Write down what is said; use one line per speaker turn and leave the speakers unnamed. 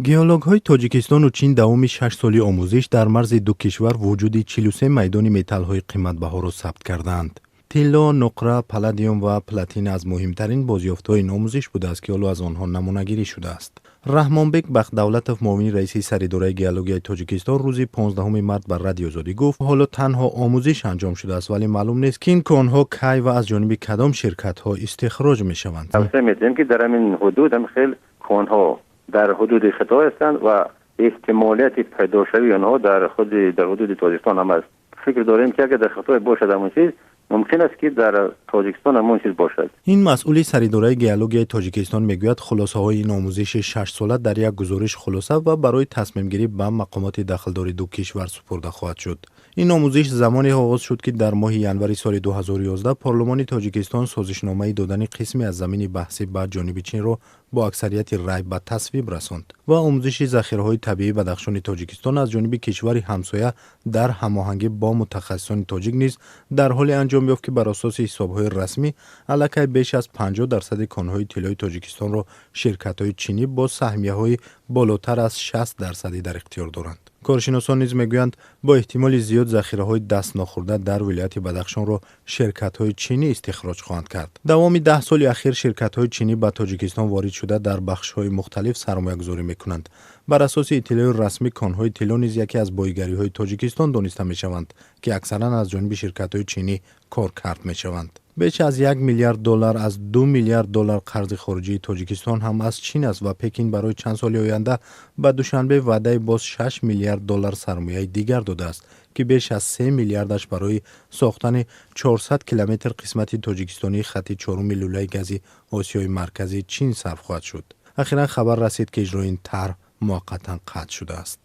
Геологҳои Тоҷикистону Чин давоми 6 соли омӯзиш дар марзи ду кишвар вуҷуди 43 майдони металлҳои қиматбаҳоро сабт кардаанд. Тилло, нуқра, палладиум ва платина аз муҳимтарин бозёфтҳои ин омӯзиш будааст, ки ҳоло аз онҳо намунагирӣ шудааст. Раҳмонбек Бахтдавлатов, муовини раиси Саридораи геологияи Тоҷикистон, рӯзи 15 март ба Радиои Озодӣ гуфт, ҳоло танҳо омӯзиш анҷом шудааст, вале маълум нест, ки ин конҳо кай ва аз ҷониби кадом ширкатҳо истихроҷ мешаванд.
Тавсия медиҳем, ки дар ҳамин ҳудуд ҳам хел конҳо дар ҳудуди Хитой ҳастанд ва эҳтимолияти пайдошавии онҳо дар худи дар ҳудуди Тоҷикистон ҳам аст. Фикр дорем, ки агар дар Хитой бошад ҳамон чиз, мумкин аст, ки дар Тоҷикистон ҳамон чиз бошад.
Ин масъули Саридораи геологияи Тоҷикистон мегӯяд, хулосаҳои ин омӯзиши шашсола дар як гузориш хулоса ва барои тасмимгирӣ ба мақомоти дахлдори ду кишвар супурда хоҳад шуд. Ин омӯзиш замоне оғоз шуд, ки дар моҳи январи соли 2011 Парлумони Тоҷикистон созишномаи додани қисме аз замини баҳсӣ ба ҷониби Чинро бо аксарияти рай ба тасвиб расонд ва омӯзиши захираҳои табиии Бадахшони Тоҷикистон аз ҷониби кишвари ҳамсоя дар ҳамоҳангӣ бо мутахассисони тоҷик низ дар ҳоле анҷом ёфт, ки бар асоси ҳисобҳои расмӣ аллакай беш аз 50 дарсади конҳои тиллои Тоҷикистонро ширкатҳои чинӣ бо саҳмияҳои болотар аз 60 дарсадӣ дар ихтиёр доранд. Коршиносон низ мегӯянд, бо эҳтимоли зиёд захираҳои дастнохӯрда дар вилояти Бадахшонро ширкатҳои чинӣ истихроҷ хоҳанд кард. Давоми 10 соли ахир ширкатҳои чинӣ ба Тоҷикистон ворид шуда, дар бахшҳои мухталиф сармоягузорӣ мекунанд. Бар асоси иттилои расмӣ, конҳои тилло низ яке аз боигариҳои Тоҷикистон дониста мешаванд, ки аксаран аз ҷониби ширкатҳои чинӣ кор кард мешаванд. Беш аз 1 миллиард доллар аз 2 миллиард доллар қарзи хориҷии Тоҷикистон ҳам аз Чин аст ва Пекин барои чанд соли оянда ба Душанбе ваъдаи боз 6 миллиард доллар сармояи дигар додааст, ки беш аз 3 миллиардаш барои сохтани 400 километр қисмати тоҷикистонии хати чоруми лӯлаи гази Осиёи Марказии Чин сарф хоҳад шуд. Ахиран хабар расид, ки иҷрои ин тарҳ муваққатан қатъ шудааст.